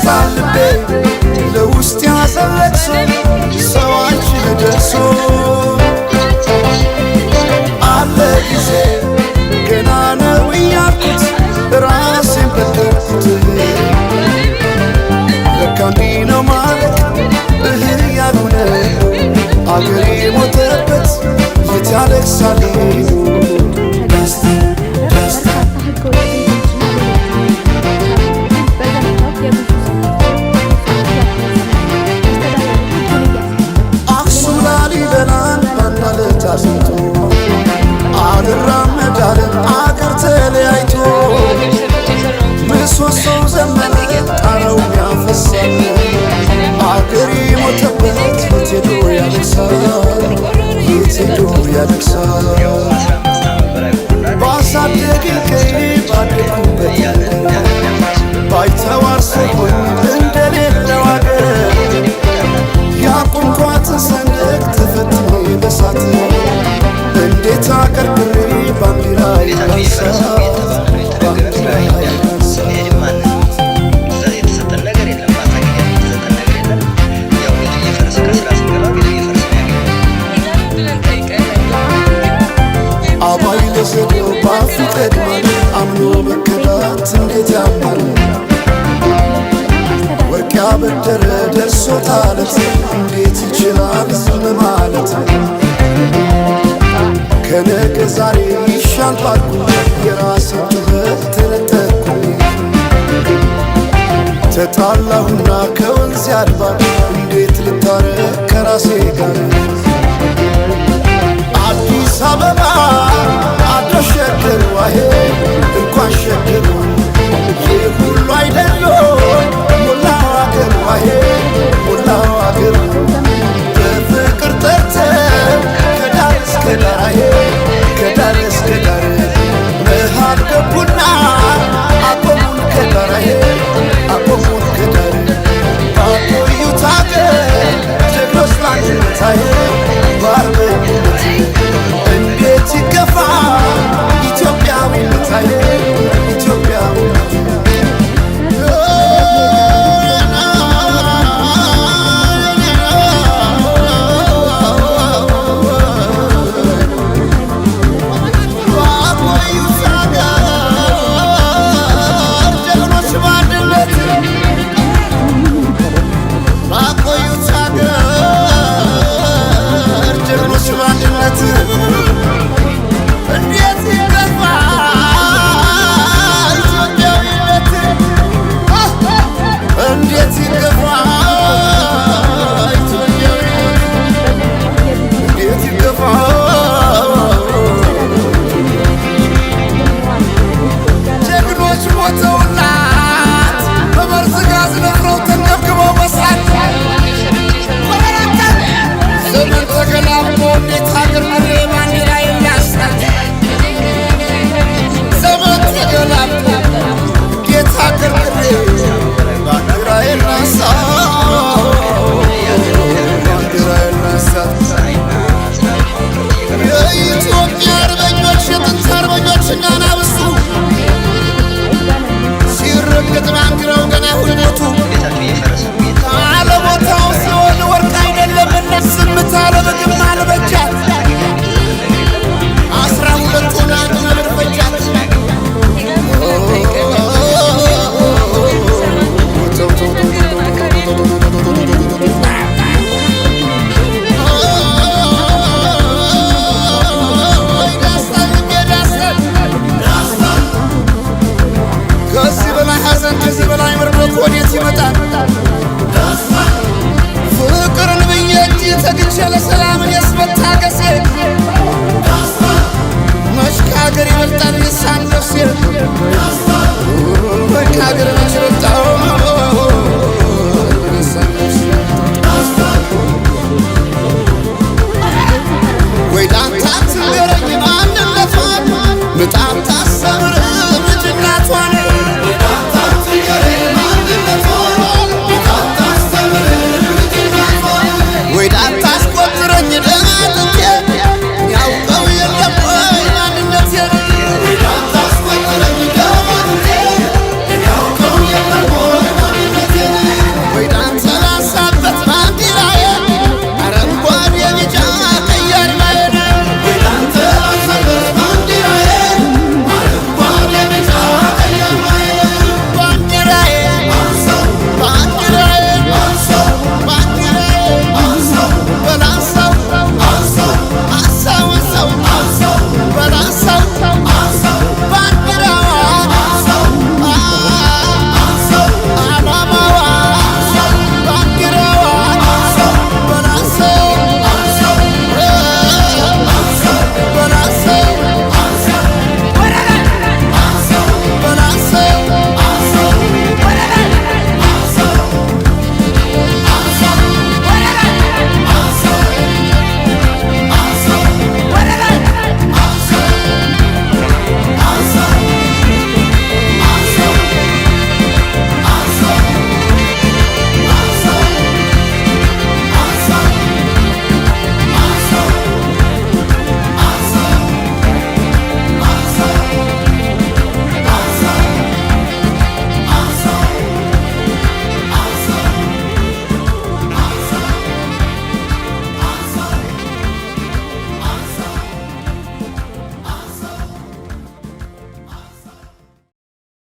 ይሮጣል ልቤ ለውስጥ ያዘን ለቅሶ ሰው አንቺን ደርሶ አለ ጊዜ ገና ነው እያልኩት ራሴን በደልኩት። ለካ እንዲህ ነው ማለት እህ ያልሆነ አገሬ የሞተበት የት ያለቅሳል ሄዱ ደስታ ደስታ። በርካታ ህገወጥ ቤቶችና ሌሎች በዘመቻው የብዙ ሰዎች አስተዳደሩ ህጉን እያስከበረ አክሱም ላሊበላን ባናለት አስንቶ አልራመድ አለ አገር ተለያይቶ ምሰሶው ዘመነ ጣራው ያፈሳል አገር የሞተበት የት ሄዶ ያለቅሳል የት ሄዶ ያለቅሳል። ባሳደገኝ ቀዬ ባደኩበት ባይተዋር ሰሆን እንደሌለው አገር ያቆምኳትን ሰንደቅ ተፈትኜ በሳት እንዴት አቀርቅሬ ባንዲራ ይላንሳ ባንዲራ ይላንሳ። የተሰጠን ነገር የለም። ማስጠንቀቂያ የተሰጠን ነገር የለም። ያው ቤቱ እየፈረሰ ከስራ ስንገባ ቤቱ እየፈረሰ ነው ያገኘነው። አባይ ለዘዴው ባፍ ይቀድማል አምኖ መከዳት እንዴት ያማል። ወርቅ ያበደረ ደርሶታለት እንዴት ይችላል ዝም ማለት። ከነገ ዛሬ ይሻል ባልኩ የራሴን ጩኸት ተነጠቅኩኝ። ተጣላሁና ከወንዝ ያድባር እንዴት ልታረቅ ከራሴ ጋር። አዲስ አበባ።